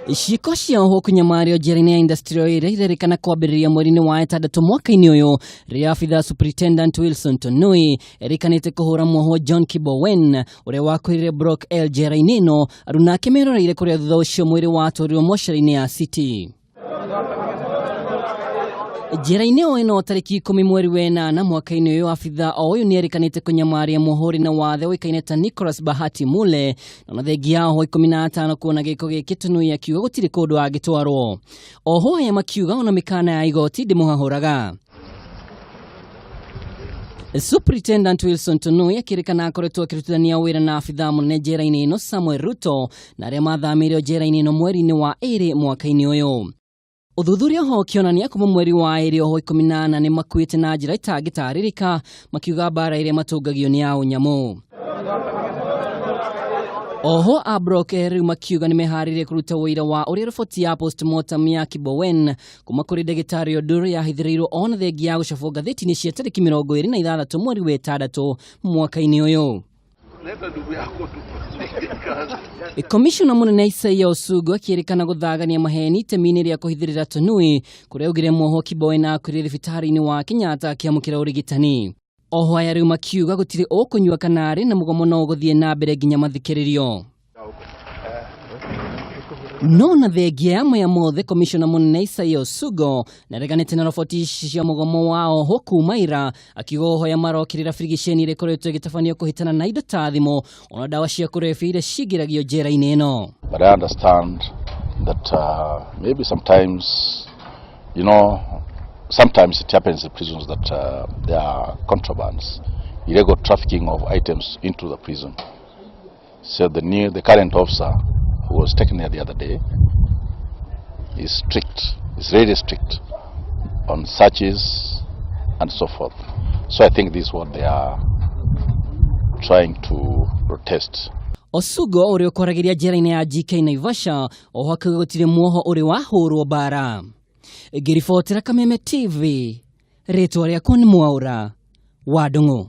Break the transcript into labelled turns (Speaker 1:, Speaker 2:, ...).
Speaker 1: Ciĩko cia ohwo kũnyamario njera-inĩ ya Industrial Area irerĩkana kwambĩrĩria mweri-inĩ wa ĩtandatũ mwaka-inĩ ũyũ, rĩrĩa abithaa Superintendent Wilson Tonui erĩkanĩte kũhũra muohwo John Kibowen ũrĩa wakuĩrĩire Block L njera-inĩ ĩno, aruna ake meroreire kũrĩa thutha ũcio mwĩrĩ watwarirwo mocarĩ-inĩ ya City. Njera-inĩ o ĩno tarĩki 10 mweri wa ĩnana mwaka-inĩ ũyũ, abithaa o ũyũ nĩerĩkanĩte kũnyamaria muohwo ũrĩ na wathe ũĩkaine ta Nicholas Bahati Mule, na ona thengia ya ohwo 15 kuona gĩko gĩkĩ, Tonui akiuga gũtirĩ kũndũ angĩtwarwo. Ohwo aya makiuga ona mĩkana ya igoti ndĩmũhahũraga. Superintendent Wilson Tonui akĩrĩkana akoretwo akĩrutithania wĩra na abithaa mũnene njera-inĩ ĩno Samuel Ruto na arĩa mathamĩire njera-inĩ ĩno mweri-inĩ wa ĩrĩ mwaka-inĩ ũyũ. Ũthuthuria ho ũkĩonania kuma mweri wa ĩrĩ oho 14 nĩ makuĩte na njĩra ĩtangĩtarĩrĩka, makiuga mbara ĩrĩa matũngagio nĩ ya ũnyamũ. Oho a Block L rĩu makiuga nĩ meharĩrie kũruta ũira wa ũrĩa riboti ya postmortem ya Kibowen kuma kũrĩ ndagĩtarĩ Odur yahithĩrĩirwo ona thengia ya gũcabwo ngathĩti-inĩ cia tarĩki 26 mweri wa ĩtandatũ mwaka-inĩ ũyũ. Komishona mũnene Isaiah Osugo akĩrĩkana gũthagania maheni itemi-inĩ rĩa kũhithĩrĩra Tonui, kũrĩa augire muohwo Kibowen akuĩrĩire thibitarĩ-inĩ wa Kenyatta akĩamũkĩra ũrigitani. Oho aya rĩu makiuga gũtirĩ ũkũnyua kana arĩ na mũgomo no ũgũthiĩ na mbere nginya mathikĩrĩrio. No na thengia ya maya mothe, komishona mũnene Isaiah Osugo nĩareganĩte na roboti ici cia mũgomo wa oho kuma ira, akiuga oho aya marokĩrĩra birigiceni ĩrĩa ĩkoretwo ĩgĩtabanio kũhĩtana na indo ta thimũ ona ndawa cia kũrebia iria cingĩragio njera-inĩ ĩno.
Speaker 2: But I understand that maybe sometimes, sometimes it happens in prisons that there are contrabands, illegal trafficking of items into the prison. So the current officer who was taken there the other day is strict, is really strict on searches and so forth. So I think this is what they are trying to protest.
Speaker 1: Osugo ũrĩa ũkoragĩria njera-inĩ ya GK Naivasha oho akiuga gũtirĩ muoho ũrĩ wahũrwo mbara. Ngĩribotera Kameme TV, rĩtwa rĩakwa nĩ Mwaũra wa Ndung'u.